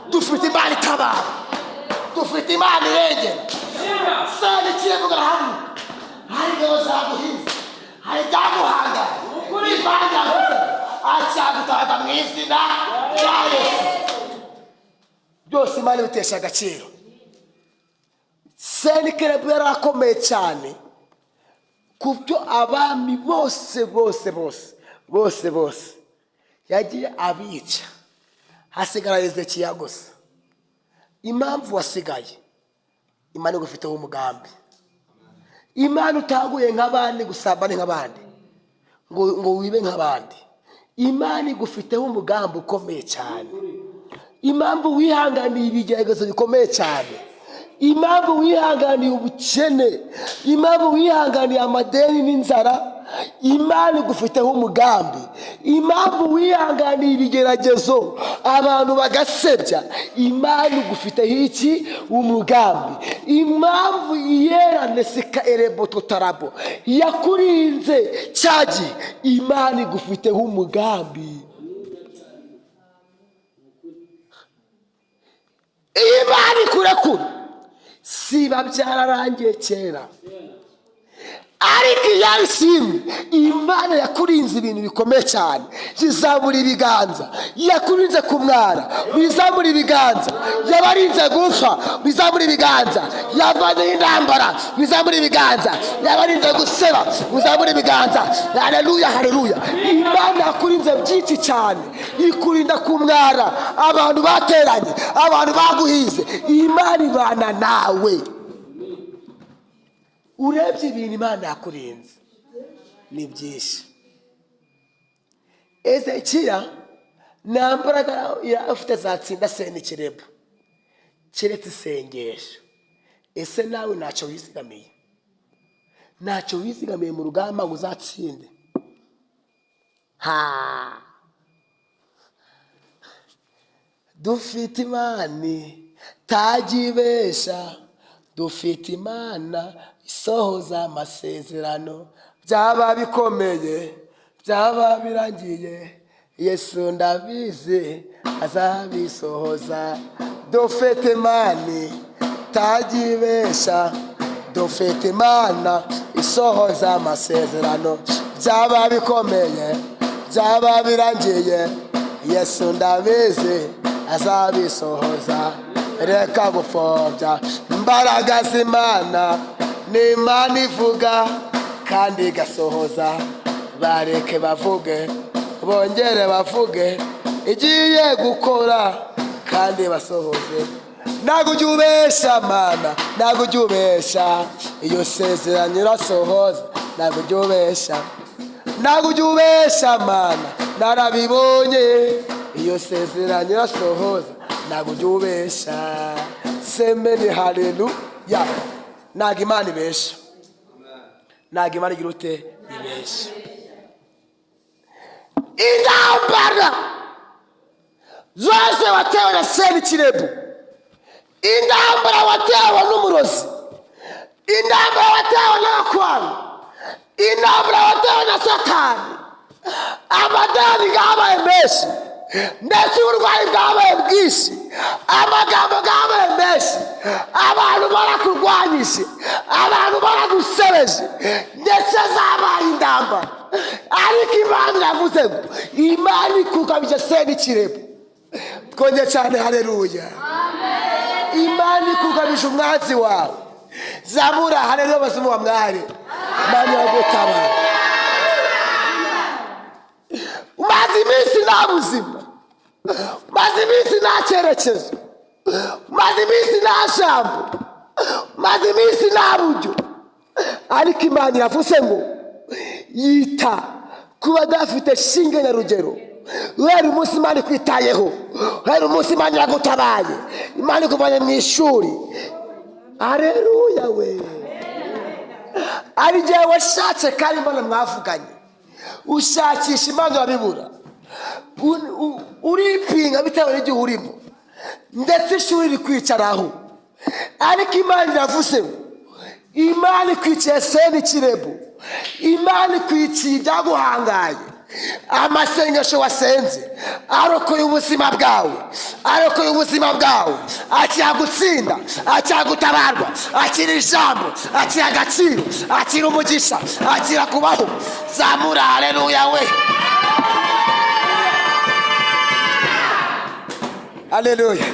dufite Imana itabara, dufite Imana irengera. Senakeribu arahaguruka. Hari ingabo zaguhinze, hari ibyaguhangana, Imana yavuze acyagutabaza mu izina rya Yesu. Byose Imana ibitesha agaciro. Senakeribu yari akomeye cyane ku byo abami bose bose bose bose bose yagiye abica, hasigara Hezekiya gusa. Impamvu wasigaye, Imana igufiteho umugambi. Imana utaguye nk'abandi, gusambane nk'abandi, ngo wibe nk'abandi, Imana igufiteho umugambi ukomeye cyane. Impamvu wihanganiye ibigeragezo bikomeye cyane, impamvu wihanganiye ubukene, impamvu wihanganiye amadeni n'inzara, Imana igufiteho umugambi. Impamvu wihanganiye ibigeragezo, abantu bagasebya, Imana igufiteho iki? Umugambi. Impamvu iyera nesika ereboto tarabo yakurinze cyagihe, Imana igufiteho umugambi. Iyo Imana ikurekura siba byararangiye kera, ariko iyo ishimwe, Imana yakurinze ibintu bikomeye cyane, izamura ibiganza. Yakurinze kumwara, bizamura ibiganza. Yabarinze gupfa, bizamura ibiganza. Yavanyeho intambara, bizamura ibiganza. Yabarinze guseba, bizamura ibiganza. Haleluya, haleluya! Imana yakurinze byinshi cyane, ikurinda kumwara, abantu bateranye, abantu baguhize, Imana ibana nawe. Urebye ibintu Imana yakurinze ni byinshi. Ezekiya nta mbaraga ufite zatsinda Senakeribu keretse isengesho. Ese nawe ntacyo wizigamiye? Ntacyo wizigamiye mu rugamba ngo uzatsinde? Ha, dufite Imana itajya, dufite Imana isohoza amasezerano. Byaba bikomeye, byaba birangiye, Yesu ndabizi azabisohoza. Dufite Imana itajya, dufite Imana isohoza amasezerano. Byaba bikomeye, byaba birangiye, Yesu ndabizi azabisohoza. Reka gupfobya imbaraga z'Imana. Ni Imana ivuga kandi igasohoza. Bareke bavuge, bongere bavuge, igiye gukora kandi basohoze. Ntabwo ujya ubesha, Mana, ntabwo ujya ubesha. Iyo sezeranye urasohoza, ntabwo ujya ubesha. Ntabwo ujya ubeshya Mana, narabibonye. Iyo sezerano irasohoza, ntabwo ujya ubeshya. Semeni haleluya. Ntabwo Imana ibeshya, ntabwo Imana igira ute? Ibeshya. Intambara zose watewe na Senikerebu, intambara watewe n'umurozi, intambara watewe n'abakwanga, intambara watewe na Satani, amadani bwabaye menshi, ndetse uburwayi bwabaye bwinshi, amagambo bwabaye menshi, abantu barakurwanyije, abantu baragusebeje, ndetse zabaye intambara. Ariko Imana iravuze ngo Imana ikugabije Senikerebu. Twongeye cyane haleluya. Imana ikugabije umwanzi wawe. Zamura haleluya, bazimu wa mwari. Imana iragutabara. Umaze iminsi nta buzima, umaze iminsi nta cyerekezo, umaze iminsi nta jambo, umaze iminsi nta buryo, ariko Imana iravuze ngo yita ku badafite shinge na rugero. Guhera umunsi Imana ikwitayeho, guhera umunsi Imana iragutabaye, Imana ikuvanye mu ishuri. Aleluya we. Ari igihe washatse kandi Imana mwavuganye, ushakisha Imana urabibura, uripinga bitewe n'igihe urimo, ndetse ishuri rikwicaraho. Ariko Imana iravuze ngo Imana ikwiciye Senikerebu, Imana ikwiciye ibyaguhangaye. Amasengesho wasenze arokoye ubuzima bwawe, arokoye ubuzima bwawe. Akira gutsinda, akira gutabarwa, akira ijambo, akira agaciro, akira umugisha, akira kubaho. Zamura haleluya we. Haleluya.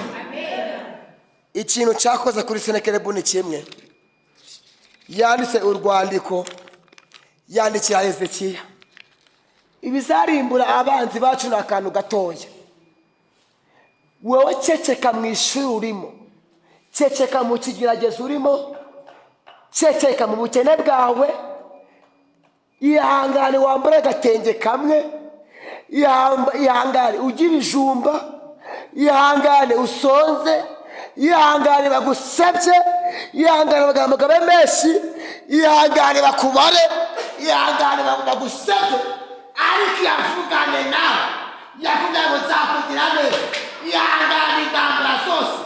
Ikintu cyakoze kuri Senekerebu ni kimwe. Yanditse urwandiko, yandikira Hezekiya. Ibizarimbura abanzi bacu ni akantu gatoya. Wowe ceceka mu ishuri urimo, ceceka mu kigeragezo urimo, ceceka mu bukene bwawe, ihangane wambare agatenge kamwe, ihangane ujye ibijumba, ihangane usonze, ihangane bagusebye, ihangane amagambo abe menshi, ihangane bakubare, ihangane bagusebye, ariko yavugane nawe, yakubwira ngo nzakugira neza. Ihangane intambara zose,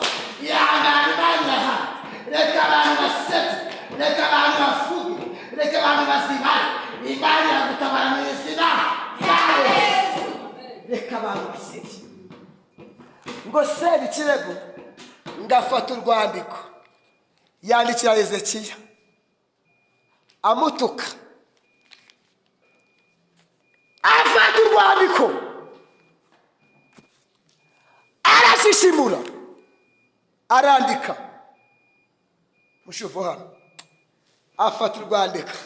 ihangane, Imana irahari. Reka abantu basebye, reka abantu bavuge, reka abantu bazibare, Imana iragutabara mu izina rya Yesu. Reka abantu basebye. Ngo Serikirego ngafata urwandiko yandikira Hezekiya amutuka, afata urwandiko arashishimura, arandika mushuvu hano, afata urwandiko.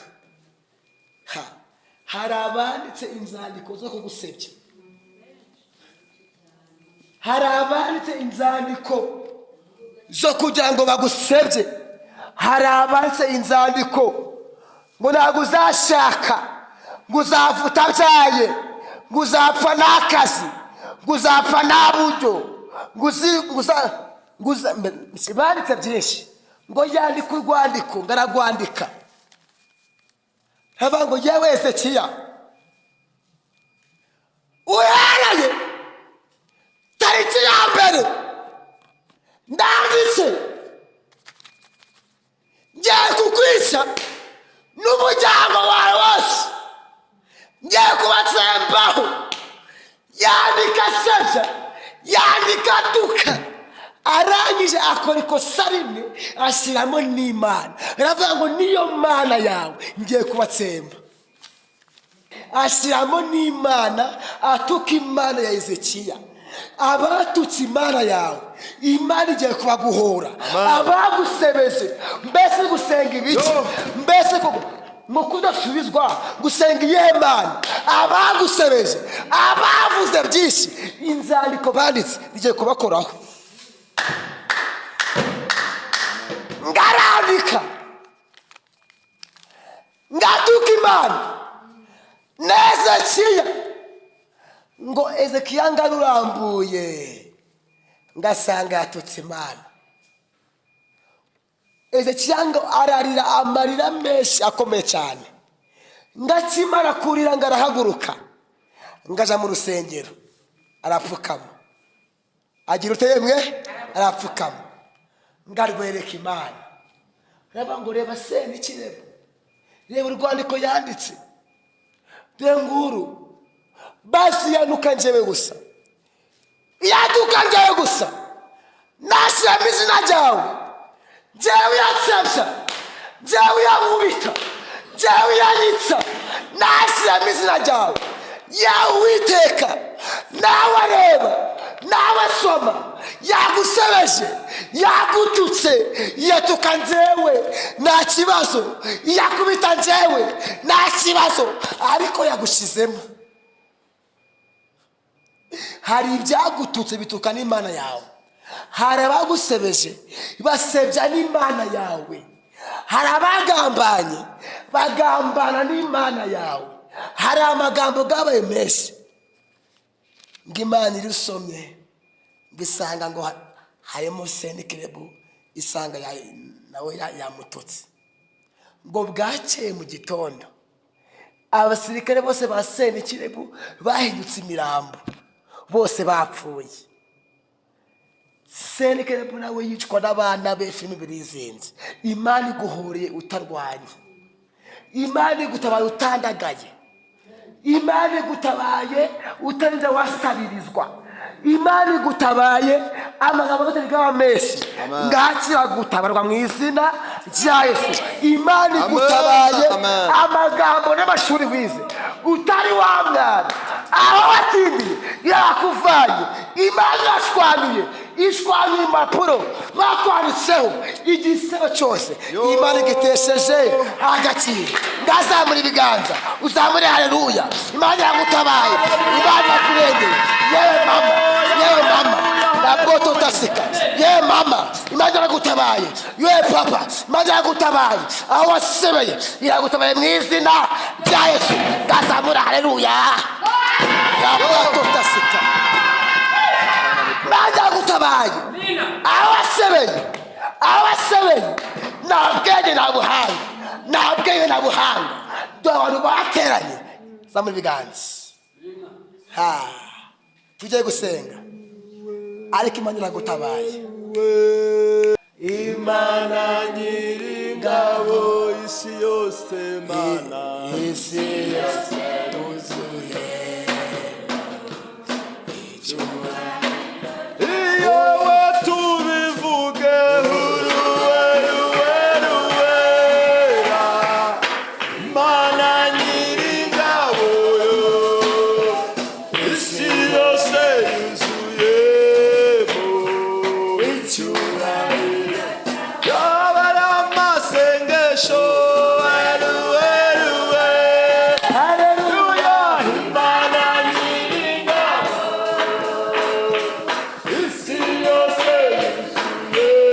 Hari abanditse inzandiko zo kugusebya, hari abanditse inzandiko zo kugira ngo bagusebye, hari abanditse inzandiko ngo ntabwo uzashaka, ngo uzapfa utabyaye, ngo uzapfa n'akazi, ngo uzapfa nta buryo, ngo banditse byinshi. Ngo yandike urwandiko, ngo ararwandika, aravuga ngo yewe Hezekiya, uhereye tariki ya mbere ndanditse ngiye kukwica n'umuryango wawe wose, ngiye kubatsembaho. Yandika asebya, yandika atuka, arangije akora ikosa rimwe, ashyiramo n'Imana. Aravuga ngo niyo Mana yawe ngiye kubatsemba. Ashyiramo n'Imana, atuka Imana ya Hezekiya. Abatutse Imana yawe, Imana igiye kubaguhora. Abagusebeze, mbese gusenga ibiki? Mbese mu kudasubizwa gusenga iyihe Mana? Abagusebeje, abavuze byinshi, inzandiko banditse zigiye kubakoraho. Ngarandika ngatuka Imana, Ezekiya ngo, Ezekiya ngo arurambuye, ngasanga yatutse Imana. Ezekiya ngo ararira amarira menshi akomeye cyane. Ngakimara kurira, ngo arahaguruka, ngaja mu rusengero, arapfukama. Agira ute yemwe? Arapfukama, ngarwereka Imana. Reba ngo reba se n'ikirego, reba urwandiko yanditse, dore nguru. Basi yanuka njyewe gusa, yaduka njyewe gusa, nashyiramo izina ryawe, njyewe yansebya, njyewe yankubita, njyewe yanyitsa, nashyiramo izina ryawe. Yawe Uwiteka, nawe areba, nawe asoma, yagusebeje, yagututse, yatuka njyewe, nta kibazo, yakubita njyewe, nta kibazo, ariko yagushyizemo. Hari ibyagututse bituka n'Imana yawe, hari abagusebeje basebya n'Imana yawe, hari abagambanye bagambana n'Imana yawe, hari amagambo gabaye menshi. Ngo Imana irusomye, ngo isanga ngo harimo Senikerebu, isanga nawe yamututse. Ngo bwakeye mu gitondo, abasirikare bose ba Senikerebu bahindutse imirambo, bose bapfuye. Senikerebu nawe yicwa n'abana be. Filime birizinze. Imana iguhuriye utarwanye, Imana igutabaye utandagaye, Imana igutabaye utarinze wasabirizwa, Imana igutabaye amagambo atari bwaba menshi. Ngakira gutabarwa mu izina rya Yesu. Imana igutabaye. Amen. Amagambo n'amashuri wize utari wa mwana, aho watsindiye yakuvanye. Imana irashwaniye, ishwaniye impapuro bakwanditseho, igisebo cyose Imana igitesheje agaciro. Ngazamura ibiganza, uzamure haleluya. Imana yagutabaye, Imana yakurengeye. Yewe mama, yewe mama, ntabwo tutasika. Yewe mama, Imana yaragutabaye. Yewe papa, Imana yaragutabaye. Aho wasebeye iragutabaye mu izina rya Yesu. Ngazamura haleluya. Ntabwo tutasika. Imana yaragutabaye aho wasebeye, aho wasebeye. Nta bwenge, nta buhanga, nta bwenge, nta buhanga. Dore abantu bateranye. Zamura ibiganza. Ha, tugiye gusenga, ariko Imana iragutabaye. Imana Nyiringabo, isi yose Mana, isi yose yuzuye. Iyowe tubivuge, uruwe ruwe ruwera, Mana Nyiringabo, isi yose yuzuyemo icyubahiro. Yaba ari amasengesho, eruwe ruwe. Haleluya. Imana Nyiringabo, isi yose yuzuyemo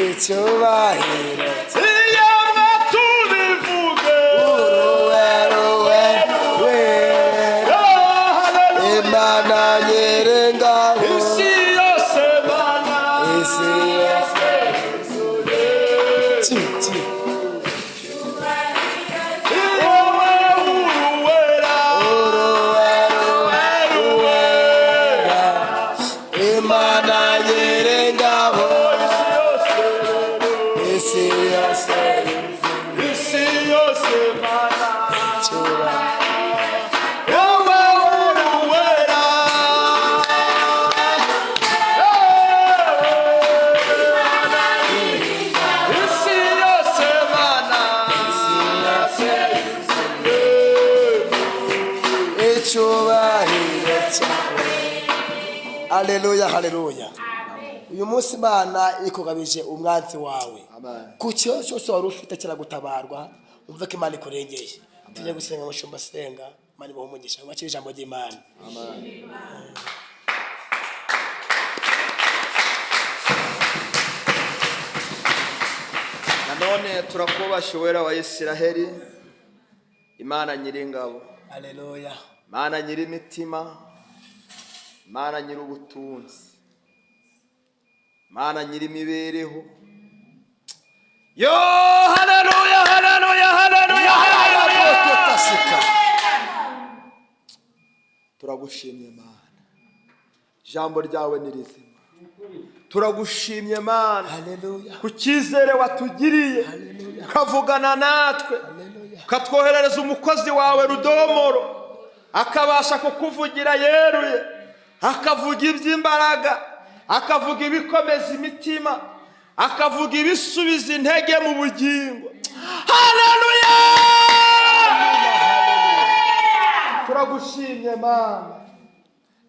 Icyubahiro. Iyamwe tubivuge. Uruwe ruwe ruwera. Oh, hallelujah. Imana Nyiringabo, Isi yose Mana, isi yose yuzuyemo Ti, ti. Iyowe uruwera, Uruwe ruwe ruwera. Imana Nyiringabo, Isi yose, isi yose isi yose Mana, icyubahiro. Wowe uruwera. Isi yose Mana, Icyubahiro cyawe. Haleluya, haleluya. Uyu munsi Imana ikugabije umwanzi wawe. Amen. Ku kibazo cyose wari ufite kiragutabarwa. Umve ko Imana ikurengeye. Tujye gusenga. Mushumba, senga. Imana ibahe umugisha. Mwakire ijambo ry'Imana. Nanone turakubashye, Uwera wa Isiraheli. Imana nyiringabo, Haleluya. Mana nyir'imitima, Mana nyir'ubutunzi, Mana nyir'imibereho. Yo, haleluya, haleluya, haleluya, haleluya! Totasika. Turagushimye Mana, ijambo ryawe ni rizima. Turagushimye Mana Haleluya. ku cyizere watugiriye, ukavugana natwe, Haleluya. ukatwoherereza umukozi wawe Rudomoro, akabasha kukuvugira yeruye, akavuga iby'imbaraga, akavuga ibikomeza imitima, akavuga ibisubiza intege mu bugingo. Haleluya! Turagushimye Mana,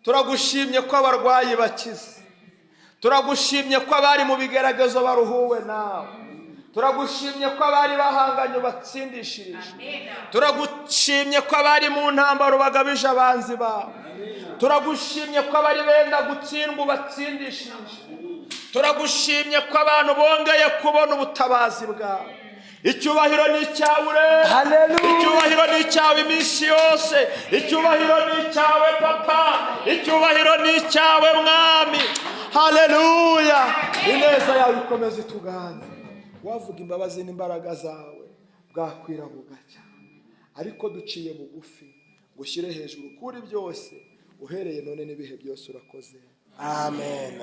turagushimye ko abarwayi bakize, turagushimye ko abari mu bigeragezo baruhuwe nawe, turagushimye ko abari bahanganye batsindishirije, turagushimye ko abari mu ntambaro bagabije abanzi bawe, turagushimye ko abari benda gutsindwa ubatsindishirije, turagushimye ko abantu bongeye kubona ubutabazi bwawe. Icyubahiro ni icyawe urera. Haleluya. Icyubahiro ni icyawe iminsi yose, icyubahiro ni icyawe Papa, icyubahiro ni icyawe Mwami. Haleluya! Ineza yawe ikomeze ituganze. Wavuga imbabazi n'imbaraga zawe bwakwira bugacya, ariko duciye bugufi ngo ushyire hejuru kuri byose, uhereye none n'ibihe byose. Urakoze. Amen.